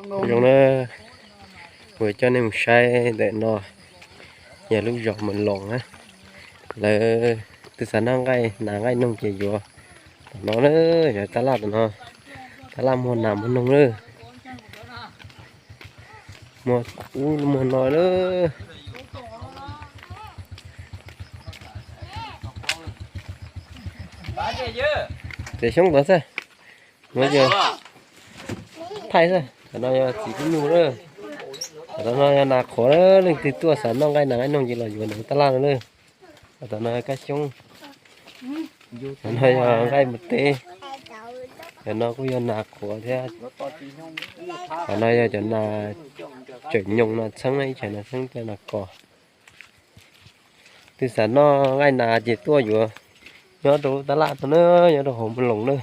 Zoo na, kuv coj nej mus saib ntawm no, yog lub zos Mus Loos na. Lawv twb xav noj nqaij nas nqaij noog ces yuav tom no na, yog tab laj tom no, tab laj muag nas muag noog na. Muag ub muag no lawm. Txiav xyoob tod xwb, muab cov thaij xwb. Tom no yog txiv kub nyuj lawm. Tom no yog nas qhuav, leej twg tuaj xav noj nqaij nas nqaij noog ces los yuav ntawm tab laj no lawm. Tom no yog kab xyoob. Tom no yog nqaij mus teb. Tom no kuj yog nas qhuav thiab. Tom no yog cov nas tseem nyoos no txheeb na, ib txhais nas txheeb, ib txhais nas kos. Twg xav noj nqaij nas ces tuaj yuav, nyob rau tab laj tod na, nyob rau hauv Mus Loos na.